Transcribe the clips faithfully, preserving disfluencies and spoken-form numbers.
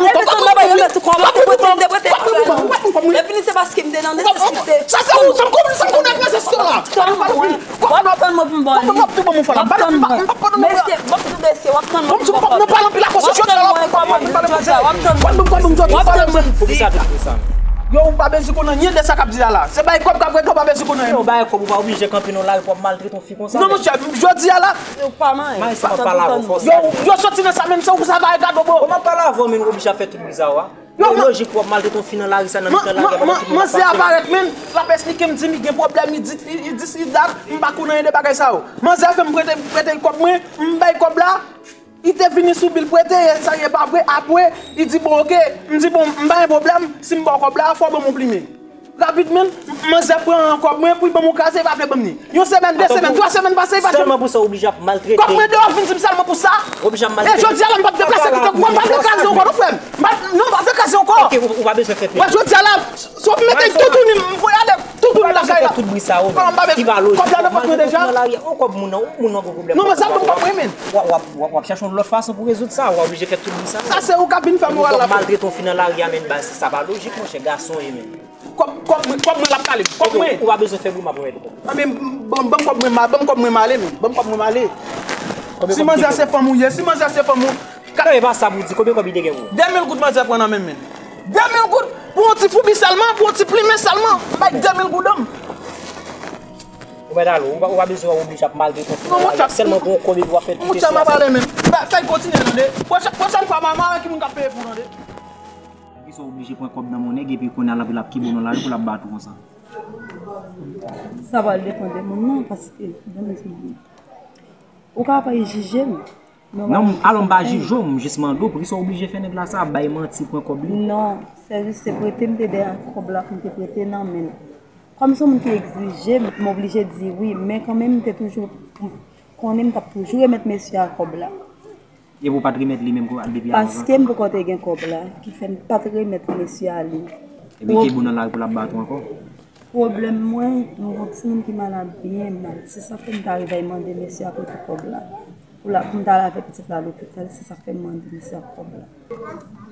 ou kòb. Ou pa pran kòb mwen. Ou pa pran kòb mwen. Lè fini se paske m te nan nesesite. Sa se ou, sa m konn, sa m konn ak nesesite w la. Pale, pale, pale. W ap tann mwen pou m ba w li. W ap tann mwen pou m fè la. Mesye, m ap tou mesye, w ap tann mwen pou m ba w kòb la. W ap tann mwen, w ap tann mwen. W ap tann mwen. Yo, ou pa bezwen konn anyen de sa k ap di la la. Se bay kòb k ap regle, ou pa bezwen konn anyen. Yo, bay kòb, ou pa oblije kanpe nan lari pou w ap maltrete yon fi konsa. Non, monchè, jodi a la. Yo, pa manyen. Yo, yo soti nan sa menm, se ou sa va gade, bro. Kòman pale avè w, men ou oblije ap fè tout bri sa yo a? Yo, e lojik pou w ap maltrete yon fi nan lari sa, nan mitan lari a, pandan tout moun ap pase. Manzè a parèt, men, l ap esplike m, di m li gen pwoblèm, li di, li, li di, li dat, m pa konn anyen de bagay sa yo. Manzè a fè m prete, prete kòb mwen, m bay kòb la, li te vini sou bil prete, e sa ye pa vre, apre, li di, bon, oke, m di, bon, m pa gen pwoblèm, si m ba w kòb la, fò w ban m yon plimen. Rapidman, manzè pran kòb mwen pou l ban m yon kraze, li pa vle ban m li. Yon semèn, de semèn, twa semèn pase, li pa janm. Sèlman pou sa, w oblije ap maltrete. Kòb mwen deyò, vin di m sèlman pou sa. W oblije ap maltrete. E jodi a la, m p ap deplase, kite w, m p ap deplase yon kò, non, frè m. M p ap, non, m p ap deplase yon kò. Ok, ou, ou pa bezwen fè pli. Wè, jodi a la, si w ap mete toutouni m, m voye ale toutouni lakay la. Ou pa bezwen fè tout bri sa yo, men. Kòb la nan pòch mwen deja. Ou maltrete yon moun nan, yon moun nan gen pwoblèm. Non, men sa ban m kòb mwen, men. W ap, w ap, w ap, w ap chache yon lòt fason pou rezoud sa, ou pa oblije fè tout bri sa yo. Sa se ou k ap vin fè moral la, frè m. Ou maltrete yon fi nan lari a, men, baz, sa pa lojik, monchè, gason ye, men. Kòb, kòb mwen, kòb mwen l ap pale. Kòb mwen. Ou pa bezwen fè bri, m ap remèt ou kòb. Anben, ban m, ban m kòb mwen, ma, ban m kòb mwen, m ale, men. Ban m kòb mwen, m ale. Si manzè se fanm ou ye, si manzè se fanm ou. Non, e pa sa pou di. Konbyen kòb li te gen pou ou? De mil goud manzè pran nan men m, men. De mil goud pou yon ti foubi sèlman, pou yon ti plimen sèlman. M bay de mil goud an m. Ou mèt ale, ou pa, ou pa bezwen oblije ap maltrete yon fi nan lari a sèlman pou yon kòb epi w ap fè tout espas la. Monchè, m ap ale, men. Fè, fè l kontinye, tande. Pwochè-, pwochèn fwa, m a, m a wè ki moun k ap peye pou, tande. Poukisa w oblije pran kòb nan men w nèg epi kounye a l ap, l ap kibe w nan lari pou l ap bat ou konsa? Sa pral depann de moun nan, paske, ban m di w, ou ka pa jije m, men w pa jije sa m fè. Non, alò m pa jije w, m jis mande w, poukisa w oblije fè nèg la sa, bay manti, pran kòb li? Non, sèvis se prete m te dèyè kòb la pou m te prete nan men l. Kòm se yon moun ki egzije m, m oblije di wi, men kanmenm m te toujou konnen m t ap toujou remèt mesye a kòb la. Epi w pa t remèt li menm depi avan sa? Paske m poko te gen kòb la, ki fè m pa t remèt mesye a li. Epi ki bon nan lari pou l ap bat ou ankò? Pwoblèm mwen, m gon timoun ki malad byen mal. Se sa fè m ta rive mande mesye a prete kòb la. Pou la, pou m ta al avèk pitit la lopital, se sa fè m mande mesye a kòb la.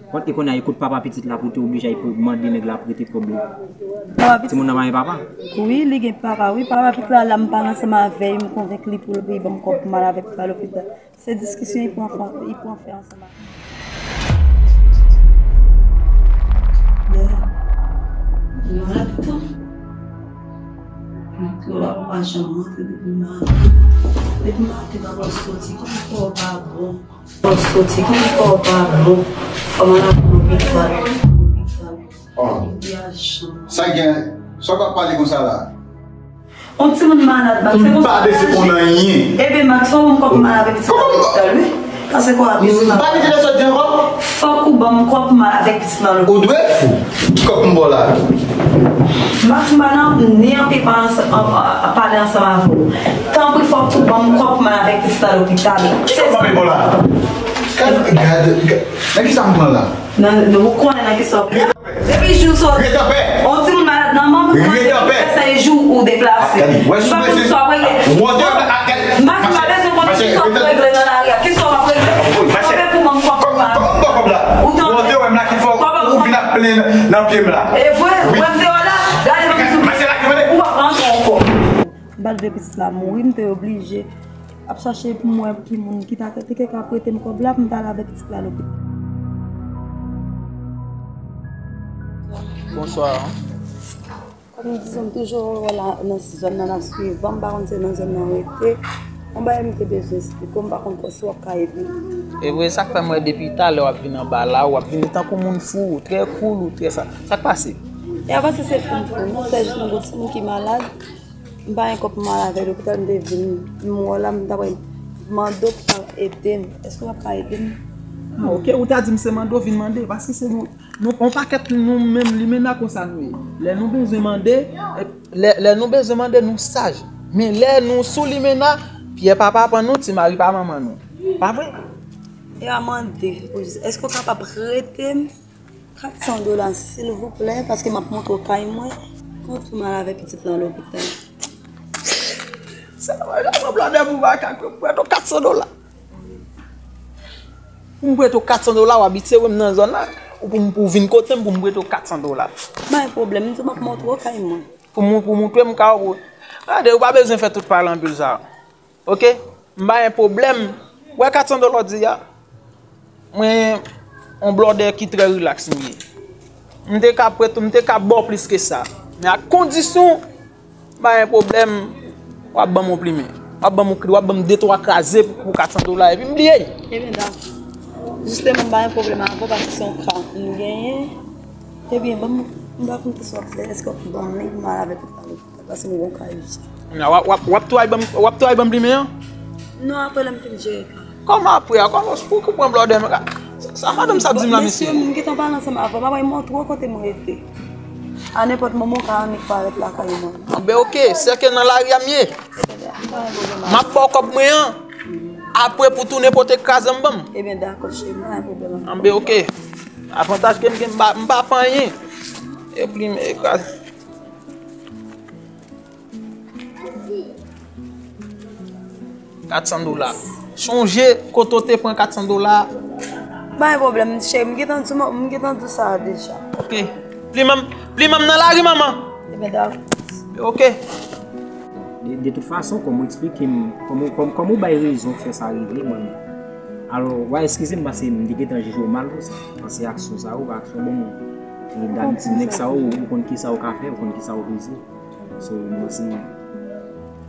Bon, e kounye a, e kot papa pitit la pou te oblije al mande nèg la prete kòb li? Papa pitit. Timoun nan pa gen papa? Wi, li gen papa, wi. Papa pitit la, la m pale ansanm avè l, m konvenk li pou l ban m kòb pou m al avèk pitit la lopital. Se diskisyon li pran fè, li pran fè ansanm ak mwen. Malad tan. Mwen kwè w pa janm rantre depi maten. Depi maten, papa w soti, kòm kò w pa bon. Kò w soti, kòm kò w pa bon. Kòman l ap lopital? Lopital. Sa gen, sa w ap pale konsa la? On timoun malad, Max, se konsa. M pa bezwen konn anyen. Ebyen, Max, fò w ban m kòb pou m al avèk pitit la lopital, wi. Pase kò a piti la. M pa mete lè sòt di ankò. Fòk ou ban m kòb pou m al avèk pitit la lopital. Ou dwe fou. Ki kòb pou m ba w la? Max, m pa nan ni anpil pale ansanm avè w. Tanpri, fòk ou ban m kòb pou m al avèk pitit la lopital. Ki kòb m ap ba w la? Gad, gad, gad. Nan ki sa m pran la? Nan, nan, ou konnen nan ki sa w pran. Depi jou sot, on timoun malad nan manm, ou konnen depi fè senk jou ou deplase. M pa konn sa w ap regle. Max, m pa bezwen konnen ki sa w ap regle nan lari a. Ki sa w ap regle? Kanpe pou ban m kòb la. Ou tande? Kòb la. Ou vin ap plenn nan pye m la. E vre, ou wè m deyò la? Gade ban m sou. Ou pa pran ankò. M pa t vle pitit la mouri, m te oblije ap chache pou m wè ki moun ki ta te ka prete m kòb la pou m ta al avèk pitit la lopital. Bonswa. Kòm m di w, m toujou wè la nan zòn nan, l ap swiv m, m pa konn si nan zòn nan rete. Yon bagay m te bezwen eksplike w, m pa konn si w ap ka ede m. E vre, sa k fè m wè depi talè w ap vin anba la, w ap vini tankou moun fou, ou trè cool, ou trè sa. Sa k pase? E a pa si se fim fou, non, se jis yon bout timoun ki malad. M pa gen kòb pou m al avè l lopital, m te vin, m wè w la, m ta pral mande w pou w ta ede m. Èske w ap ka ede m? Ah, ok, ou ta di m se mande w vin mande, paske se nou, nou, on pakèt nou menm limena konsa nou ye. Lè nou bezwen mande, e, lè, lè nou bezwen mande, nou saj. Men lè nou sou limena, pyè pa papa nou, ti mari pa manman nou. Pa vre? E a mande, ou di, èske w kapab prete m kat san dola, silvouplè, paske m ap montre w kay mwen, kontou m al avè pitit lan lopital. Sa mwen jan mwen blòdè pou makak, mwen prete w kat san dola. Pou m prete w kat san dola, w abitye wè m nan zòn nan, ou pou m, pou w vin kote m, pou m prete w kat san dola. Pa gen pwoblèm, m di w m ap montre w kay mwen. Pou m, pou w montre m kay ou. Gade, ou pa bezwen fè tout pale anpil sa. Ok? M pa gen pwoblèm. Wè kat san dola w di a? Mwen, on blòdè ki trè rilaks m ye. M te ka prete, m te ka ba w plis ke sa. Men ak kondisyon, m pa gen pwoblèm, w ap ban m on plimen. W ap ban m on kri, w ap ban m de twa kraze pou, pou kat san dola, epi m bliye l. Ebyen, dakò. Jisteman, m pa gen pwoblèm avè w, paske se yon ka m genyen. Ebyen, ban m, m pa konn kisa w ap fè, èske w ap ban m li pou m al avè l lopital? Paske m gon kay deja. Kounye a, w ap, w ap, w ap touray ban m, w ap touray ban m plimen an? Non, apre lè m fin jere kay. Kòman apre a? Kòman, pou ki w pran blòdè m? Sa, sa madanm sa ap di m la, mesye? Mesye, m gentan pale ansanm avè w, m ap montre w kote m rete. A nenpòt moman, w ka annik parèt lakay mwen. Anben, ok, sèke nan lari a m ye. M ap ba w kòb mwen an. Apre, pou tounen pote kraze m ban m. Ebyen, dakò, cheri, pa gen pwoblèm. Anben, ok. Avantaj ke m gen, m pa, m pa fè anyen. Epi, m kraze. Kat san dola. Chonje kote w te pran kat san dola. Pa gen pwoblèm, cheri. M gentan di w, m gentan di w sa deja. Ok. Plimen m, plimen m nan lari, manman. Ebyen, dakò. Ok. De, de tout fason, kòm ou eksplike m, kòm ou, kòm, kòm ou bay rezon k fè sa rive, mwen, alò, w a eskize m paske m te gentan jije w mal pou sa. Paske aksyon sa yo, pa aksyon bon moun. E dabitid, nèg sa yo, ou konn kisa ou ka fè, ou konn kisa ou peze. So, mwen se,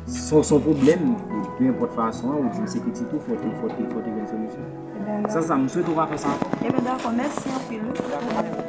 se, se yon pwoblèm, e pe enpòt fason an, ou di m se pitit ou, fò te, fò te, fò te jwenn solisyon. Ebyen, sa, sa, m swete w pa fè sa ankò. Ebyen, dakò, mèsi anpil, wi. Dakò.